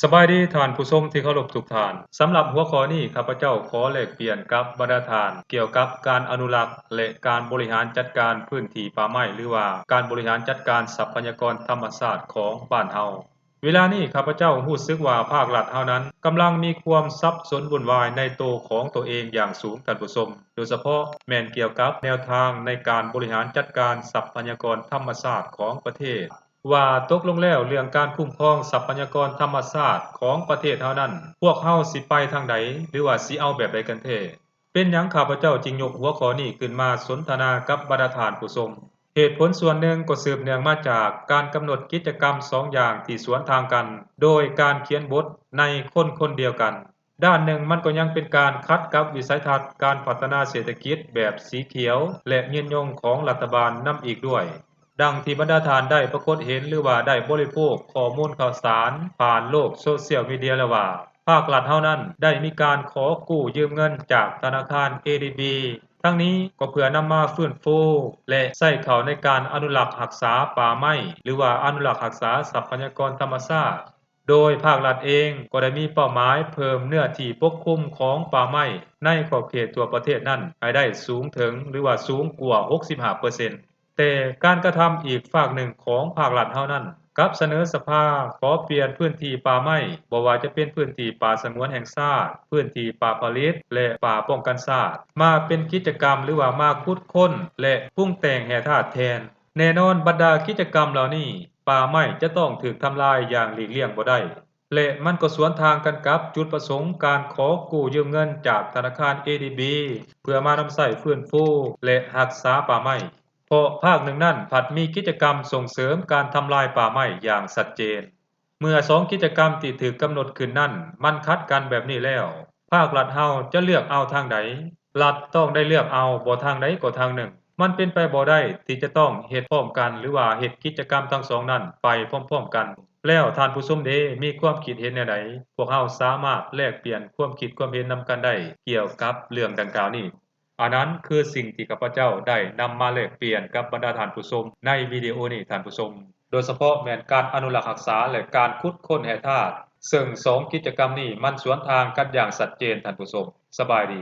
ສະບາຍດີທ່ານຜູ້ຊົມທີ່ເຄົາລົບທຸກທ່ານ. ສຳລັບຫົວຂໍ້ນີ້ ຂ້າພະເຈົ້າຂໍແລກປ່ຽນກັບບັນດາທ່ານ ກ່ຽວກັບການອະນຸລັກ ແລະ ການບໍລິຫານຈັດການພື້ນທີ່ປ່າໄມ້ ຫຼືວ່າການບໍລິຫານຈັດການຊັບພະຍາກອນທຳມະຊາດຂອງບ້ານເຮົາ. ເວລານີ້ ຂ້າພະເຈົ້າຮູ້ສຶກວ່າພາກລັດເຮົານັ້ນກຳລັງມີຄວາມສັບສົນວຸ່ນວາຍໃນໂຕຂອງໂຕເອງຢ່າງສູງ, ທ່ານຜູ້ຊົມ, ໂດຍສະເພາະແມ່ນກ່ຽວກັບແນວທາງໃນການບໍລິຫານຈັດການຊັບພະຍາກອນທຳມະຊາດຂອງປະເທດ. ວ່າຕົກລົງແລ້ວ ເລື່ອງການຄຸ້ມຄອງຊັບພະຍາກອນທຳມະຊາດຂອງປະເທດເຮົານັ້ນ ພວກເຮົາຊິໄປທາງໃດ ຫຼືວ່າຊິເອົາແບບໃດກັນແທ້? ເປັນຫຍັງຂ້າພະເຈົ້າຈຶ່ງຍົກຫົວຂໍ້ນີ້ຂຶ້ນມາສົນທະນາກັບບັນດາທ່ານຜູ້ຊົມ? ເຫດຜົນສ່ວນໜຶ່ງກໍສືບເນື່ອງມາຈາກການກຳນົດກິດຈະກຳສອງຢ່າງທີ່ສວນທາງກັນ ໂດຍການຂຽນບົດໃນຄົນຄົນດຽວກັນ. ດ້ານໜຶ່ງມັນກໍຍັງເປັນການຂັດກັບວິໄສທັດການພັດທະນາເສດຖະກິດແບບສີຂຽວ ແລະ ຍືນຍົງຂອງລັດຖະບານນຳອີກດ້ວຍ. ດັ່ງທີ່ບັນດາທ່ານໄດ້ປາກົດເຫັນ ຫຼືວ່າໄດ້ບໍລິໂພກຂໍ້ມູນຂ່າວສານຜ່ານໂລກໂຊຊຽວມີເດຍແລ້ວວ່າ ພາກລັດເຮົານັ້ນໄດ້ມີການຂໍກູ້ຢືມເງິນຈາກທະນາຄານ ເອດີບີ ທັງນີ້ກໍເພື່ອນຳມາຟື້ນຟູ ແລະ ໃຊ້ເຂົ້າໃນການອະນຸລັກຮັກສາປ່າໄມ້ ຫຼືວ່າອະນຸລັກຮັກສາຊັບພະຍາກອນທຳມະຊາດ. ໂດຍພາກລັດເອງກໍໄດ້ມີເປົ້າໝາຍເພີ່ມເນື້ອທີ່ປົກຄຸມຂອງປ່າໄມ້ໃນຂອບເຂດທົ່ວປະເທດນັ້ນໃຫ້ໄດ້ສູງເຖິງ ຫຼືວ່າສູງກວ່າຫົກສິບຫ້າເປີເຊັນ. ແຕ່ການກະທຳອີກຟາກໜຶ່ງຂອງພາກລັດເຮົານັ້ນ ກັບສະເໜີສະພາຂໍປ່ຽນພື້ນທີ່ປ່າໄມ້, ບໍ່ວ່າຈະເປັນພື້ນທີ່ປ່າສະຫງວນແຫ່ງຊາດ, ພື້ນທີ່ປ່າຜະລິດ ແລະ ປ່າປ້ອງກັນຊາດ ມາເປັນກິດຈະກຳ ຫຼືວ່າມາຂຸດຄົ້ນ ແລະ ປຸງແຕ່ງແຮ່ທາດແທນ. ແນ່ນອນບັນດາກິດຈະກຳເຫຼົ່ານີ້ ປ່າໄມ້ຈະຕ້ອງຖືກທຳລາຍຢ່າງຫຼີກລ່ຽງບໍ່ໄດ້ ແລະ ມັນກໍສວນທາງກັນກັບຈຸດປະສົງການຂໍກູ້ຢືມເງິນຈາກທະນາຄານ ເອດີບີ ເພື່ອມານຳໃຊ້ຟື້ນຟູ ແລະ ຮັກສາປ່າໄມ້, ເພາະພາກໜຶ່ງນັ້ນພັດມີກິດຈະກຳສົ່ງເສີມການທຳລາຍປ່າໄມ້ຢ່າງຊັດເຈນ. ເມື່ອສອງກິດຈະກຳທີ່ຖືກກຳນົດຂຶ້ນນັ້ນ ມັນຂັດກັນແບບນີ້ແລ້ວ ພາກລັດເຮົາຈະເລືອກເອົາທາງໃດ? ລັດຕ້ອງໄດ້ເລືອກເອົາບໍ່ທາງໃດກໍທາງໜຶ່ງ. ມັນເປັນໄປບໍ່ໄດ້ທີ່ຈະຕ້ອງເຮັດພ້ອມກັນ ຫຼືວ່າເຮັດກິດຈະກຳທັງສອງນັ້ນໄປພ້ອມໆກັນ. ແລ້ວທ່ານຜູ້ຊົມເດ ມີຄວາມຄິດເຫັນແນວໃດ? ພວກເຮົາສາມາດແລກປ່ຽນຄວາມຄິດຄວາມເຫັນນຳກັນໄດ້ກ່ຽວກັບເລື່ອງດັ່ງກ່າວນີ້. ອັນນັ້ນຄືສິ່ງທີ່ຂ້າພະເຈົ້າໄດ້ນຳມາແລກປ່ຽນກັບບັນດາທ່ານຜູ້ຊົມໃນວິດີໂອນີ້, ທ່ານຜູ້ຊົມ. ໂດຍສະເພາະແມ່ນການອະນຸລັກຮັກສາ ແລະ ການຂຸດຄົ້ນແຮ່ທາດ, ເຊິ່ງສອງກິດຈະກຳນີ້ມັນສວນທາງກັນຢ່າງຊັດເຈນ, ທ່ານຜູ້ຊົມ. ສະບາຍດີ.